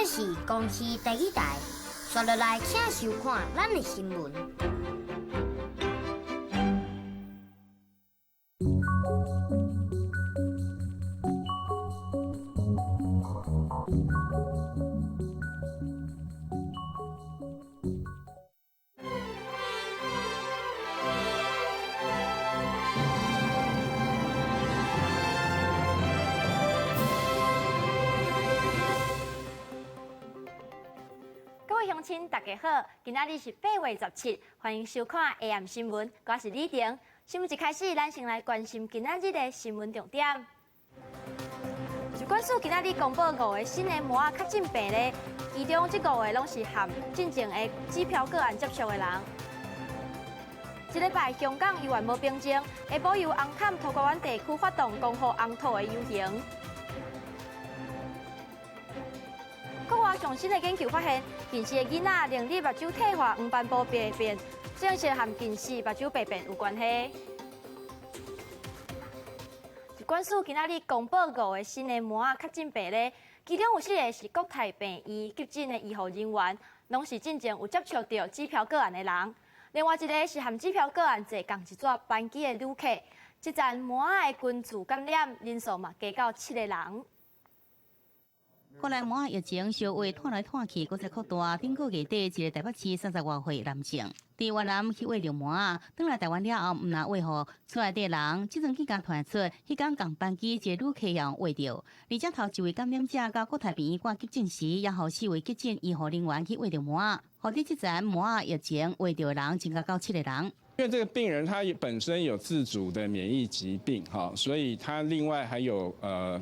這是公視第二台，紲落來請收看咱的新聞。各位鄉親，大家好！今仔日是8月17，歡迎收看 AM 新聞，我是李婷。新聞一開始，咱先來關心今仔日的新聞重點。疾管署今仔日公布五個新的麻仔確診病例，其中這五個攏是和進前的指標個案接觸的人。這禮拜香港猶原無平靜，下晡由紅磡土瓜灣地區發動光復紅土的遊行。國外上新的研究發現，近視的囡仔能力目睭退化黃斑部病變，證實和近視目睭病變有關係。疾管署今仔日公布五個新的麻仔確診病例，其中有四個是國泰病院急診的醫護人員，攏是進前有接觸著指標個案的人。另外一個是和指標個案坐仝一逝班機的旅客。這陣麻仔的群聚感染人數嘛加到七個人。國內麻仔疫情小話拖來拖去，閣再擴大。頂個月底，一個台北市30外歲男性，佇越南去餵著麻仔，轉來台灣了後，毋但餵予厝內底人，這陣更加傳出，彼工仝班機一個旅客予餵著，而且頭一位感染者到國泰病院掛急診時，也予四位急診醫護人員去餵著麻仔，予這陣麻仔疫情餵著的人增加到七個人。因為這個病人他本身有自主的免疫疾病，哈，所以他另外還有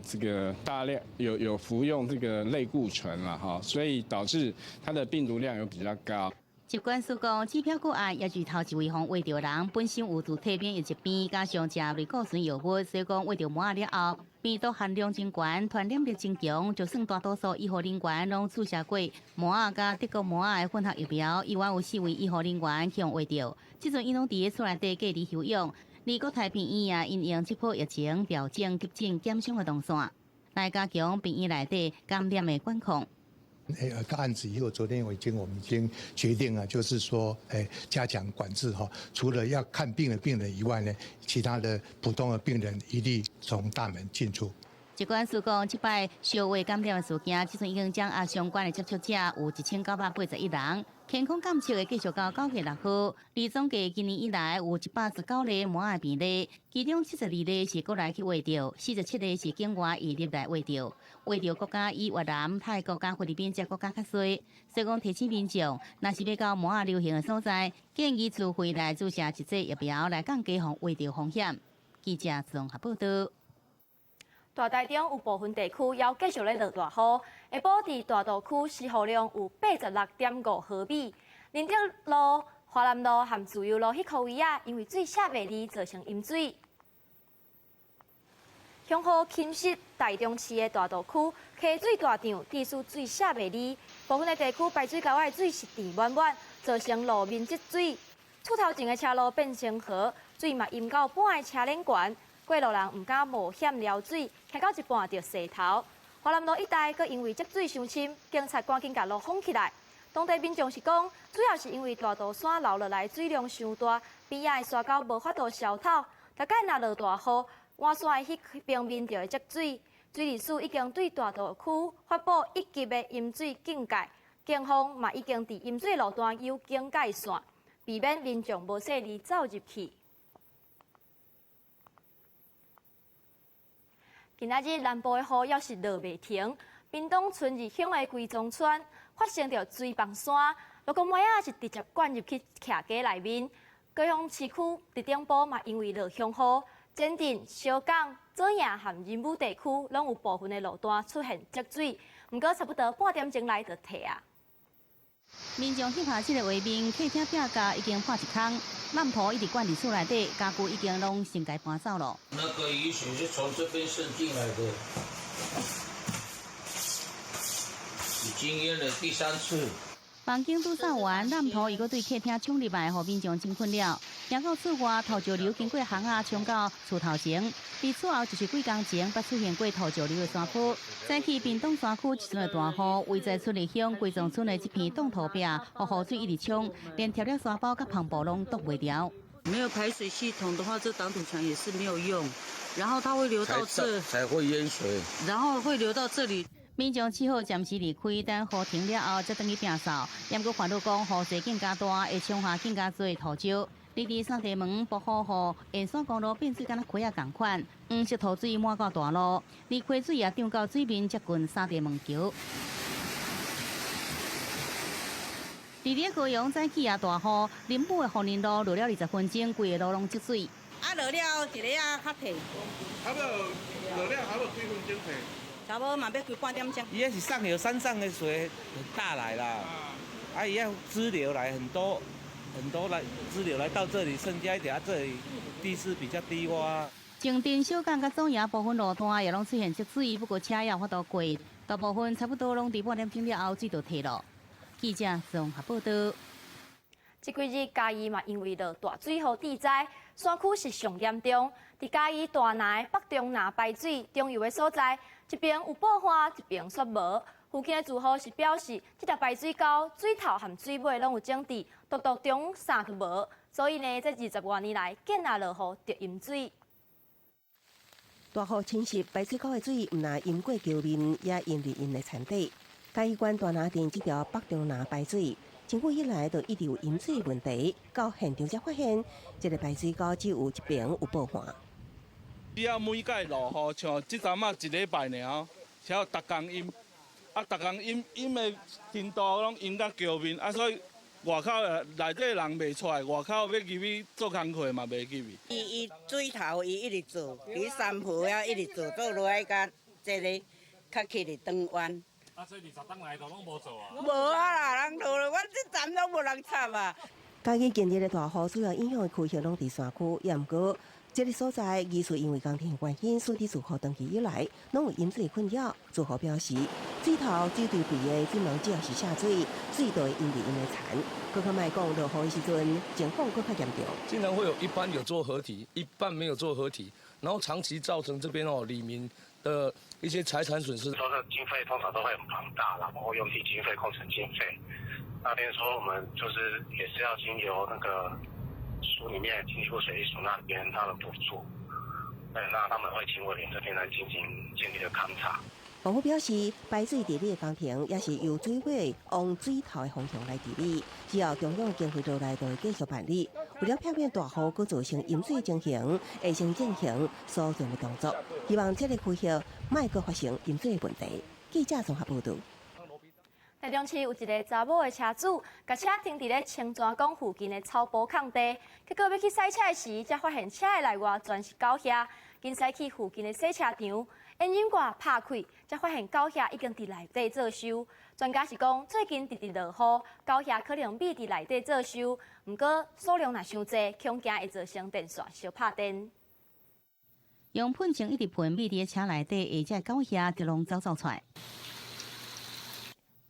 這個大量有服用這個類固醇啦，哈，所以導致他的病毒量有比較高。疾管署講，指標個案也是頭一位予餵著人，本身有自體免疫疾病，加上食類固醇藥物，所以講餵著麻仔了後，病毒含量真懸，傳染力真強。就算大多數醫護人員攏注射過麻仔佮德國麻仔的混合疫苗，猶原有四位醫護人員去予餵著。這陣𪜶攏佇厝內底隔離休養，而國泰病院也因應這波疫情調整急診檢傷的動線，來加強病院內底感染的管控。個案子以後，昨天我們已經決定了，就是說，加強管制哈，除了要看病的病人以外呢，其他的普通的病人一律從大門進出。疾管署講，這擺小話感染的事件，這陣已經掌握相關的接觸者有1981人，健康監測會繼續到9月6號。而總計今年以來有119例麻仔病例，其中72例是國內去餵著，47例是境外移入來餵著。餵著國家以越南、泰國佮菲律賓這國家較濟，所以講提醒民眾，若是欲到麻仔流行的所在，建議自費來注射一劑疫苗來降低予餵著風險。記者綜合報導。大台中有部分地區猶繼續咧落大雨，下晡佇大肚區時雨量有86.5毫米。仁德路、華南路和自由路彼箍位仔，因為水卸袂離，造成淹水。強雨侵襲台中市的大肚區，溪水大漲，致使水卸袂離，部分的地區排水溝仔的水是甜滿滿，造成路面積水。厝頭前的車路變成河，水嘛淹到半个車輪懸。過路人毋敢冒險撩水，騎到一半就踅頭。華南路一帶閣因為積水傷深，警察趕緊共路封起來。當地民眾是講，主要是因為大肚山流落來水量傷大，邊仔的沙溝無法度消透。逐擺若落大雨，滿山的彼平面就會積水。水利署已經對大肚區發布一級的淹水警戒，警方嘛已經佇淹水路段有警戒線，避免民眾無細膩走入去。今仔日南部的雨猶是落袂停，屏東春日鄉的龜莊村發生著水崩山，六公妹仔是直接灌入去徛家內面。高雄市區佇頂埔嘛，因為落強雨，前鎮、小港、左營和仁武地區攏有部分的路段出現積水，毋過差不多半點鐘內就退啊。民眾翕下這個畫面，客廳壁膠已經破一空，爛土一直灌佇厝內底，家具已經攏先共搬走了。那個雨水是從這邊滲進來的，已經淹了第三次。房間打掃完，爛土又閣對客廳衝入來，予民眾真困擾。行到厝外，土石流經過巷仔，衝到厝頭前，佇厝後就是幾工前捌出現過土石流的山坡。早起屏東山區一陣的大雨，位在春麗鄉歸藏村的這片凍土壁，予雨水一直沖，連貼了沙包佮帆布攏擋袂牢。沒有排水系統的話，這擋土牆也是沒有用，然後它會流到這，才會淹水，然後會流到這裡。民眾只好暫時離開，等雨停了後才轉去摒掃。毋過煩惱講，雨勢更加大，會沖下更加濟土石。佇佇三地門瀑雨予沿線公路變水敢若溪仔仝款，黃色土水滿到大路，而溪水也漲到水面接近三地門橋。佇咧高雄早起也大雨，林武的福仁路落了20分鐘，規个路攏積水。啊，落了一下仔較退。差不多落了差不多幾分鐘退。差不多嘛欲開半點鐘。伊那是上游山上的水很大來啦，啊，伊遐支流來很多很多來支流來到這裡，剩下一點啊，這裡地勢比較低窪。前鎮小港佮左營部分路段也攏出現積水，不過車也有法度過，大部分差不多攏佇半點鐘了後水就退咯。記者綜合報道。這幾日嘉義嘛，因為落大水予致災，山區是上嚴重。佇嘉義大林北中南排水中游的所在，一邊有報旱，一邊煞無。附近的住戶是表示，這條排水溝水頭和水尾攏有整治，獨獨中啥都無。所以呢，這20外年來，見若落雨就淹水。大雨侵襲排水溝的水，毋但淹過橋面，也淹入𪜶的田底。嘉義縣大林鎮這條北中南排水，真久以來就一直有淹水的問題。到現場才發現，這个排水溝只有一邊有報旱。只要每屆落雨，像這陣仔一禮拜爾，才有逐工淹，啊，逐工淹淹的程度攏淹到橋面，啊，所以外口的內底人袂出來，外口欲入去做工課嘛袂入去。伊伊水頭伊一直做，佇三河遐一直做，做落來共這个較起佇轉彎。啊，所以20冬來都攏無做啊？無啊啦，人做了，我這站攏無人插啊。嘉義近日的大雨主要影響的區域攏佇山區，也毋過這个所在，疑似因為工程關係，所以自長期以來攏有淹水困擾。住戶表示，水頭水對邊的水門主要是下水，水就會淹入𪜶的田。閣較莫講落雨的時陣，情況閣較嚴重。竟然會有一半有做河堤，一半沒有做河堤，然後長期造成這邊哦里民的一些財產損失。說這經費通常都會很龐大啦，包括用地經費、工程經費。那邊說我們就是也是要經由那個署裡面經濟部水利署那邊他們補助，那他們會請委員這邊來進行監理的勘查。農夫表示，排水治理的工程也是由水尾往水頭的方向來治理，只要中央經費落來，就會繼續辦理。為了避免大雨閣造成淹水情形，會先進行疏浚的動作，希望這个區域莫閣發生淹水的問題。記者綜合報導。台中市有一个查某的車主，共車停佇咧清泉崗附近的草埔空地，結果欲去洗車的時，才發現車的內外全是狗屑，緊駛去附近的洗車場，引擎蓋拍開，才發現狗屑已經佇內底做鏽。專家是講，最近直直落雨，狗屑可能覕佇內底做鏽，毋過數量若傷濟，恐驚會造成電線燒拍電。用噴槍一直噴，覕佇車內底，下隻狗屑就攏走走出來。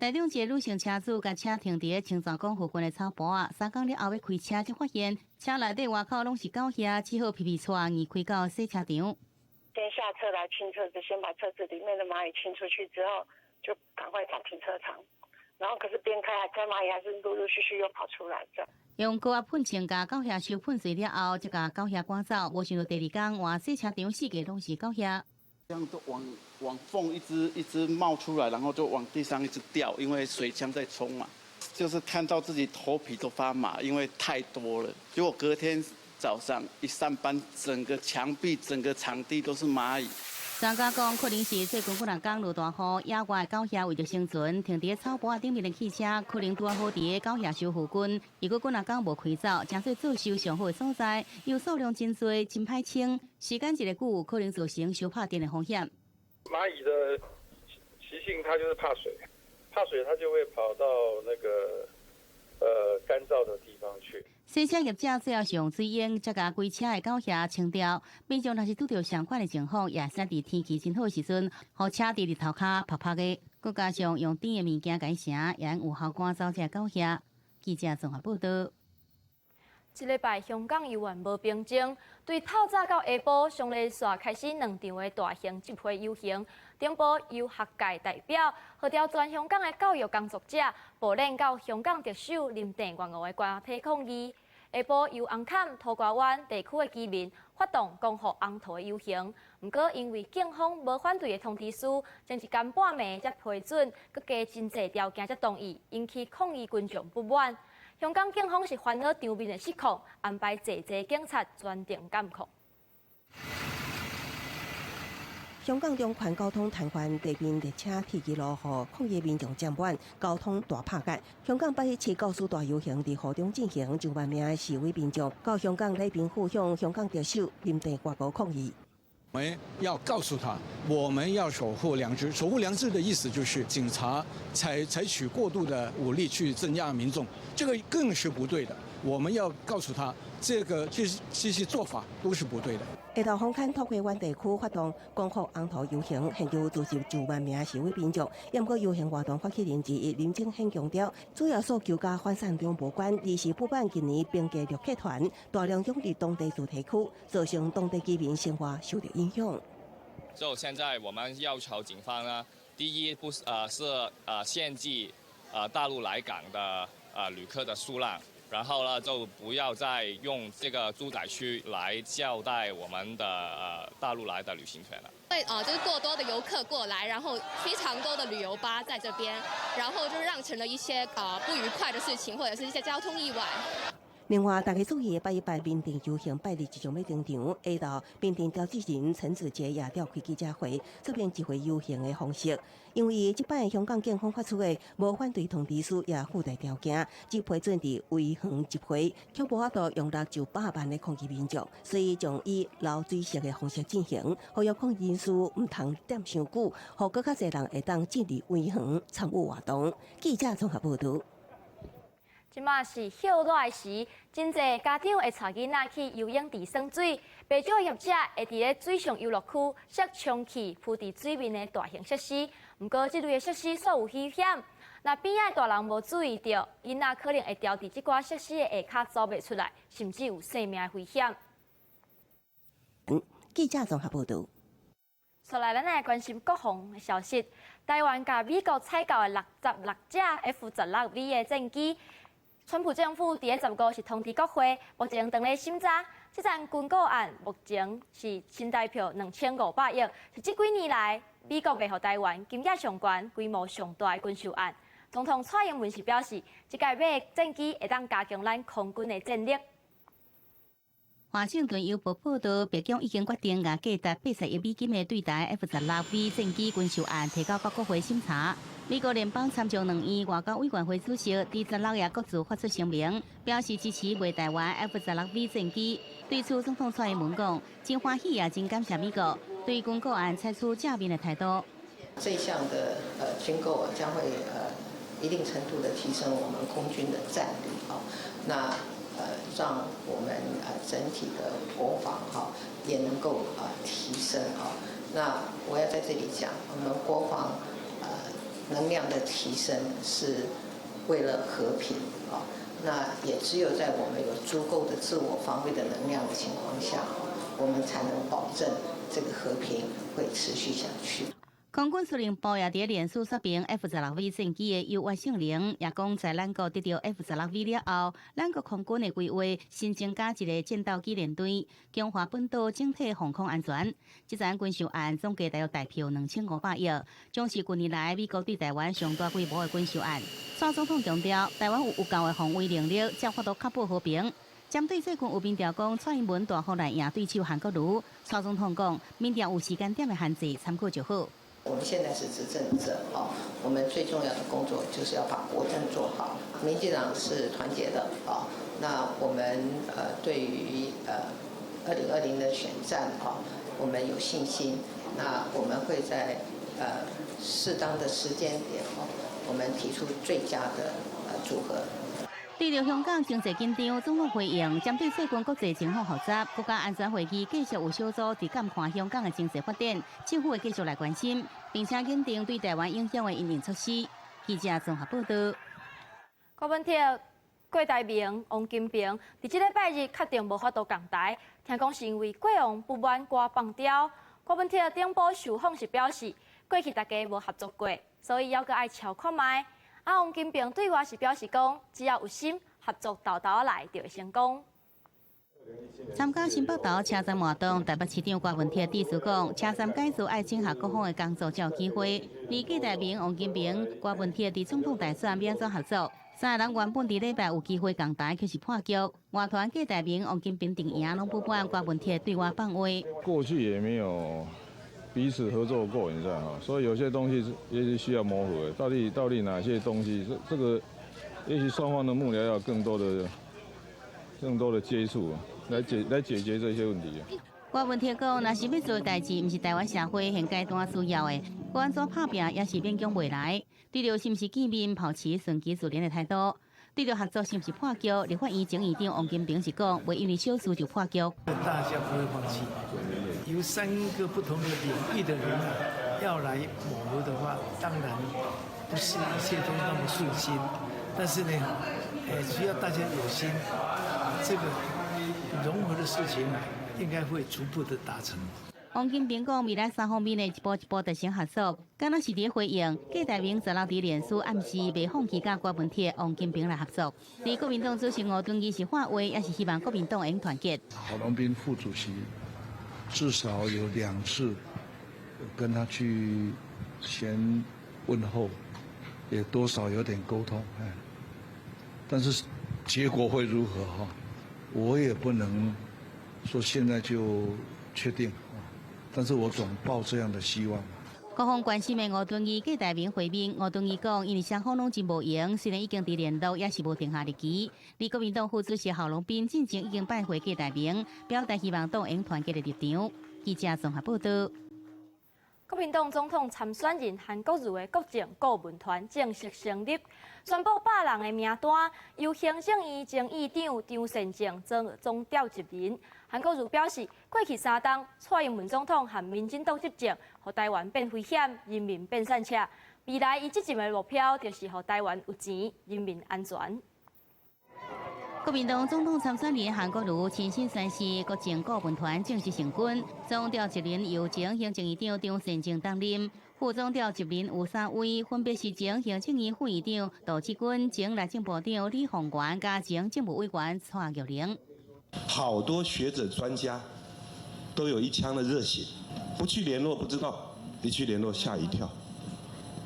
台中一个女性車主共車停佇咧清泉崗附近的草埔仔，3工了後欲開車，才發現車內底外口攏是狗屑，只好皮皮掣硬開到洗車場。先下車來清車子，先把車子裡面的螞蟻清出去之後，就趕快找停車場。然後可是邊開還開螞蟻還是陸陸續續又跑出來這樣。用高壓噴槍共狗屑收噴碎了後，才共狗屑趕走。無想到第二工，換洗車場四界攏是狗屑。這樣都往往縫一直一直冒出來，然後就往地上一直掉，因為水槍在沖嘛。就是看到自己頭皮都發麻，因為太多了。結果隔天早上一上班，整個牆壁、整個場地都是螞蟻。專家講，可能是最近幾若工落大雨，野外狗屑為著生存，停佇草埔仔頂面的汽車，可能拄仔好佇个狗屑岫附近。如果幾若工無開走，成做做鏽上好的所在，又數量真濟，真歹清。時間一个久，可能造成燒拍電的風險。螞蟻的習性，它就是怕水，怕水它就會跑到那個乾燥的地方去。洗車業者最後是用水湧，才共規車的狗屑清掉。民眾若是拄著相款的情況，也會使佇天氣真好的時陣，予車佇日頭跤曬曬的，閣加上用甜的物件共伊盛，也會有效趕走這狗屑。記者綜合報導。這禮拜香港猶原無平靜，對透早到下晡，雙連紲開始兩場的大型集會遊行。頂晡由學界代表號召全香港的教育工作者，步練到香港特首林鄭月娥的官邸抗議。下晡由紅磡、土瓜灣地區的居民發動光復紅塗的遊行，毋過因為警方無反對的通知書，前一工半暝才批准，閣加真濟條件才同意，引起抗議群眾不滿。香港警方是煩惱場面的失控，安排濟濟警察全程監控。香港中環交通癱瘓，地面列車鐵枝路予抗議民眾佔滿，交通大拍結。香港817教師大遊行佇雨中進行，上萬名示威民眾到香港禮賓府向香港特首林鄭月娥抗議。我們要告訴他，我們要守護良知。守護良知的意思就是警察採取過度的武力去鎮壓民眾，這個更是不對的。我們要告訴他，這些做法都是不對的。下晝紅磡土瓜灣地區發動光復紅塗遊行，現場聚集上萬名示威民眾。毋過遊行活動發起人之一林正顯強調，主要訴求佮反送中無關，而是不滿近年平價陸客團大量湧入當地住宅區，造成當地居民生活受到影響。就現在我們要求警方呢，第一不是是限制大陸來港的旅客的數量。然後呢，就不要再用這個住宅區來招待我們的大陸來的旅行團了。對啊，就是過多的遊客過來，然後非常多的旅遊巴在這邊，然後就讓成了一些不愉快的事情，或者是一些交通意外。另外，大家注意818民陣遊行拜日即將欲登場，下晝民陣召集人陳子杰也召開記者會，說明集會遊行的方式。因為這擺香港警方發出的無反對通知書也附帶條件，只批准佇維園集會，卻無法度容納上百萬的抗議民眾，所以將以流水式的方式進行，呼籲抗議人士毋通踮傷久，予閣較濟人會當進入維園參與活動。記者綜合報導。這馬是歇熱時，真濟家長會帶囡仔去游泳池耍水，袂少業者會佇咧水上遊樂區設充氣浮佇水面的大型設施。毋過，這類的設施煞有危險，若邊仔大人無注意著，囡仔可能會牢佇這寡設施的下跤走袂出來，甚至有性命的危險。記者綜合報導。紲來，咱來關心國防的消息。台灣佮美國採購的66隻 F-16V 的戰機。川普政府佇咧15是通知國會，目前正咧審查這項軍購案，目前是新台票2500億，是這幾年來美國賣予台灣金額上懸、規模上大的軍售案。總統蔡英文是表示，這屆買的戰機會當加強咱空軍的戰力。華盛頓郵報報導，白宮已經決定共價值80億美金的對台 F-16V 戰機軍售案提交到國會審查。美國聯邦參眾兩院外交委員會主席佇16日各自發出聲明，表示支持賣台灣 F-16V 戰機。對此，總統蔡英文講，真歡喜也真感謝美國對軍購案採取正面的態度。這項的軍購將會一定程度的提升我們空軍的戰力啊，那讓我們整體的國防哈也能夠提升啊。那我要在這裡講，我們國防能量的提升是為了和平啊。那也只有在我們有足夠的自我防衛的能量的情況下，我們才能保證這個和平會持續下去。空軍司令部也佇臉書說明 F-16V 戰機的優越性能，也講在咱國得著 F-16V 了後，咱國空軍的規劃新增加一个戰鬥機連隊，強化本島整體防空安全。這場軍售案總計大約台票2500億，將是近年來美國對台灣上大規模的軍售案。蔡總統強調，台灣有夠的防衛能力，才有法度確保和平。針對最近有民調講蔡英文大幅來贏對手韓國瑜，蔡總統講，民調有時間點的限制，參考就好。我們現在是執政者，哦，我們最重要的工作就是要把國政做好。民進黨是團結的，啊，那我們對於2020的選戰，啊，我們有信心。那我們會在適當的時間點，哦，我們提出最佳的組合。對著香港經濟緊張，總統回應針對最近國際情況複雜，國家安全會議繼續有小組佇監看香港的經濟發展，政府會繼續來關心，並且擬定對台灣影響的因應措施。記者綜合報導。柯文哲郭台銘、王金平佇這禮拜日確定無法度仝台，聽講是因為郭王不滿歌放刁。郭文鐵頂埔受訪時表示，過去大家無合作過，所以猶閣愛瞧看覓。啊，王金平對外是表示講，只要有心合作，沓沓來就會成功。參加新北投車站活動，台北市長郭文鐵致辭講，車站改造愛整合各方的工作才有機會。而郭台銘、王金平、郭文鐵佇總統大選欲按怎合作？三个人原本佇禮拜有機會仝台，卻是破局。外傳郭台銘、王金平陣營攏不滿郭文鐵對外放話。過去也沒有彼此合作過，你知道哈？所以有些東西也是需要磨合的。到底哪些東西，這個，也許雙方的幕僚要更多的接觸，來解決這些問題。郭文鐵講，若是欲做代誌，毋是台灣社會現階段需要的，閣按怎拍拚也是勉強袂來。對著是毋是見面，抱持順其自然的態度。對著合作是毋是破局？立法院前院長王金平是講，袂因為小事就破局。大家不會放棄。由三個不同的領域的人要來磨合的話，當然不是一切都那麼順心。但是呢，只要大家有心，這個融合的事情應該會逐步的達成。王金平講，未來三方面會一步一步達成合作，敢若是佇回應郭台銘十六佇臉書暗示袂放棄佮郭文鐵、王金平來合作。而國民黨主席吳敦義是喊話，也是希望國民黨會團結。郝龍斌副主席至少有兩次跟他去先問候，也多少有點溝通，哎，但是結果會如何哈？我也不能說現在就確定。但是我總抱這樣的希望。各方關心的吳敦義郭台銘會面，吳敦義講，因為雙方攏真無閒，雖然已經佇聯絡，也是無定下日期。而國民黨副主席郝龍斌進前已經拜會郭台銘，表達希望黨會團結的立場。記者綜合報道。國民黨總統參選人韓國瑜的國政顧問團正式成立，宣布100人的名單，由行政院前院長張善政做總召集人。韓國瑜表示，過去3冬，蔡英文總統和民進黨執政，予台灣變危險，人民變散赤。未來伊執政的目標就是予台灣有錢，人民安全。國民黨總統參選人韓國瑜親身宣誓，國政顧問團正式成軍。總召集人由前行政院長張善政擔任，副總召集人有三位，分別是前行政院副院長杜志軍、前內政部長李鴻源、佮前政務委員蔡玉玲。好多學者專家都有一腔的熱血，不去聯絡不知道，一去聯絡嚇一跳，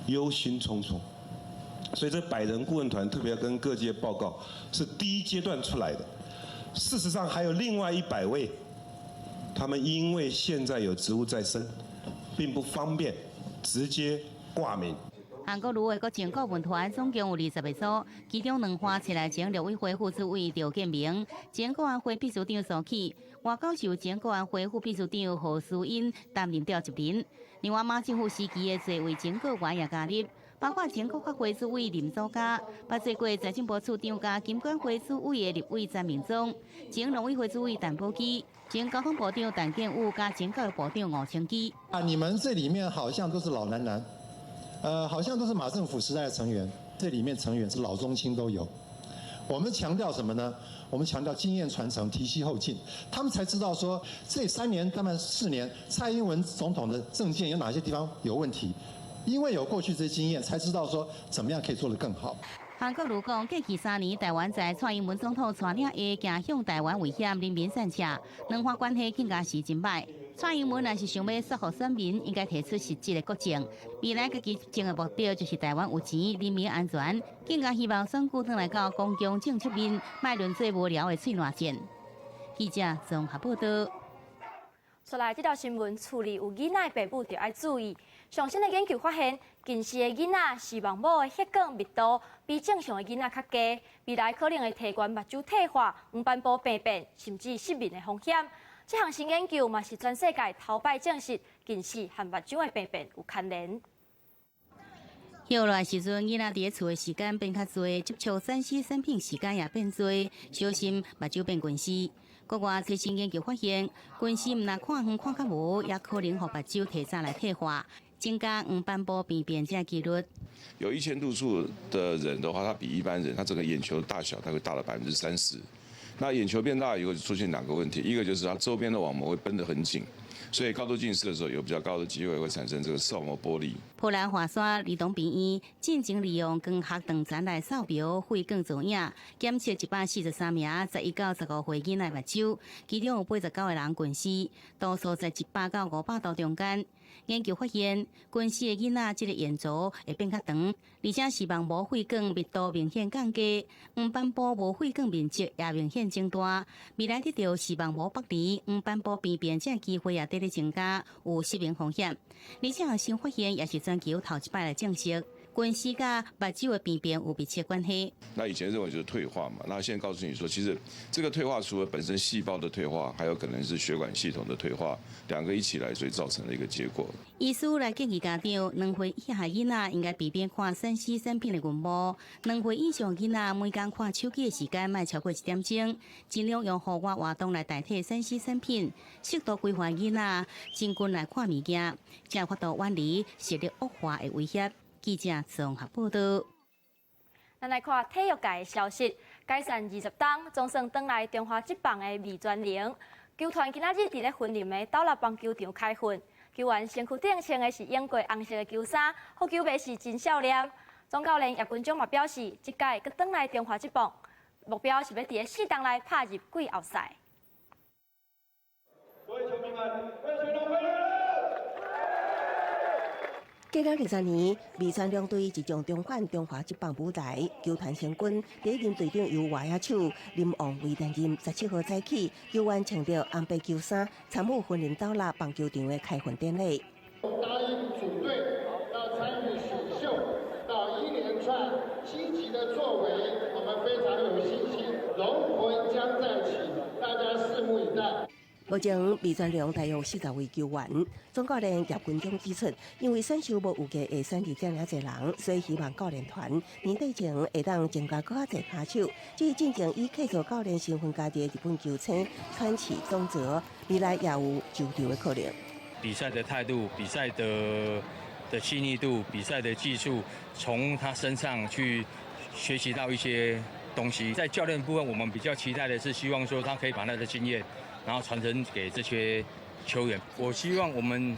憂心忡忡。所以這百人顧問團特別要跟各界報告，是第一階段出來的。事實上還有另外100位，他們因為現在有職務在身，並不方便直接掛名。韓國瑜的國政顧問團總共有20個組，其中兩岸找來前陸委會副主委趙建銘、前國安會秘書長蘇起，外交是由前國安會副秘書長何淑英擔任召集人。另外馬政府時期的濟位前閣員也加入。包括前國發會主委林祖嘉，捌做過財政部次長佮金管會主委的立委詹銘宗，前農委會主委陳寶基，前交通部長陳建武佮前教育部長吳清基。啊，你們這裡面好像都是老男男，好像都是馬政府時代的成員，這裡面成員是老中青都有。我們強調什麼呢？我們強調經驗傳承、提攜後進，他們才知道說這3年、他們4年，蔡英文總統的政見有哪些地方有問題。因為有過去這些經驗，才知道說怎麼樣可以做得更好。韓國瑜講，過去3年，台灣在蔡英文總統帶領下，走向台灣危險，人民散赤，兩岸關係更加是真歹。蔡英文若是想欲說服選民，應該提出實質的國政。未來家己執政的目標就是台灣有錢，人民安全。更加希望選舉轉來到公共政策面，莫輪做無聊的喙瀾戰。記者綜合報道。出來這條新聞，厝裡有囡仔的父母就愛注意。上新的研究發現，近視的囡仔視網膜的血管密度比正常的囡仔較低，未來可能會提懸目睭退化、黃斑部病變，甚至失明的風險。這項新研究嘛是全世界頭擺證實近視和目睭的病變有牽連。歇落時陣，囡仔佇咧厝的時間變較濟，接觸3C 產品時間也變濟，小心目睭變近視。國外最新研究發現，近視毋但看遠看較無，也可能予目睭提早來退化。增加黃斑部病變這機率。有1000度數的人的話，他比一般人，他這個眼球大小，他會大了30%。那眼球變大以後，就出現兩個問題，一個就是它周邊的網膜會繃得很緊，所以高度近視的時候有比較高的機會會產生這個視網膜剝離。波蘭華沙兒童病院進前利用光學斷層來掃描血管造影，檢測143名11到15歲囡仔目睭，其中有89個人近視，度數在100到500度中間。研究發現，近視的囡仔這个眼軸會變較長，而且視網膜血管密度明顯降低，黃斑部無血管面積也明顯增大。未來得著視網膜剝離、黃斑部病變這機會也佇咧增加，有失明風險。而這項新發現也是全球頭一擺來證實，近視佮目睭的病變有密切關係。那以前認為就是退化嘛，那現在告訴你說，其實這個退化除了本身細胞的退化，還有可能是血管系統的退化，兩個一起來，所以造成的一個結果。醫師來建議家長，2歲以下囡仔應該避免看3C 產品的螢幕；2歲以上囡仔每工看手機的時間莫超過1點鐘，盡量用戶外活動來代替3C 產品，適度規範囡仔進軍來看物件，才有法度遠離視力惡化的威脅。記者綜合報道。咱來看體育界的消息，解散20冬，總算轉來中華職棒的味全龍球團今仔日佇咧雲林的斗六棒球場開訓，球員身軀頂穿的是英國紅色的球衫，好球迷是真少年。總教練葉君璋嘛表示，這屆閣轉來中華職棒，目標是欲佇咧4冬內拍入季後賽。各位球迷們，味全龍回來了！過了20年，味全龍隊即將重返中華職棒舞台，球團成軍第一任隊長由外野手林旺偉擔任。17號早起，球員穿著紅白球衫，參與雲林斗六棒球場的開訓典禮。答應組隊到參與選秀，到一連串積極的作為，我們非常有信心，龍魂將再起，大家拭目以待。目前味全龍大約40位球員，總教練葉君璋指出，因為選秀無預計會選入遮爾濟人，所以希望教練團年底前會當增加閣較濟跤手。至於進前以客座教練身份加入的日本球星川崎宗則，未來也有上場的可能。比賽的態度、比賽的細膩度、比賽的技術，從他身上去學習到一些東西。在教練部分，我們比較期待的是，希望說他可以把他的經驗，然後傳承給這些球員。我希望我們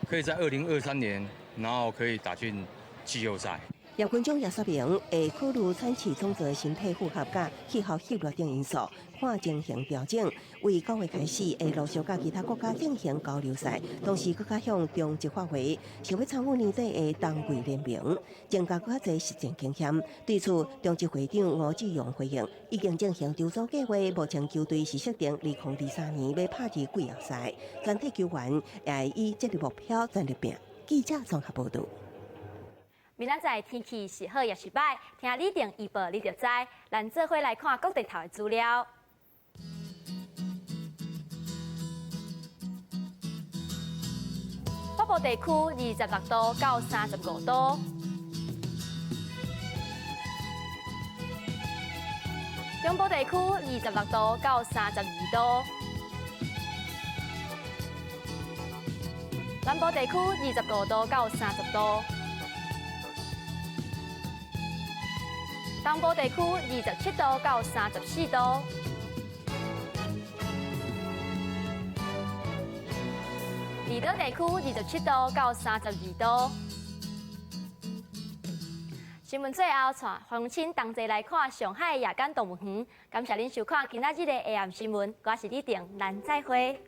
可以在2023年，然後可以打進季後賽。葉君璋也說明，會考慮川崎宗則身體負荷佮氣候濕熱等因素，看情形調整。為9月開始，會陸續佮其他國家進行交流賽，同時閣較向中職發揮，想欲參與年底的冬季聯盟，增加閣較濟實戰經驗。對此，中職會長吳志榮回應，已經進行籌組計劃，目前球隊是設定2023年欲拍入季後賽，全體球員也會以這个目標全力拼。記者綜合報導。明仔載天氣是好抑是䆀，聽李定預報你就知。咱做伙來看各地頭的資料。北部地區26度到35度，中部地區26度到32度，南部地區25度到30度。東部地區27度到34度，離島地區27度到32度。新聞最後，帶鄉親同齊來看上海夜間動物園。感謝恁收看今仔日的下暗新聞，我是李婷，咱再會。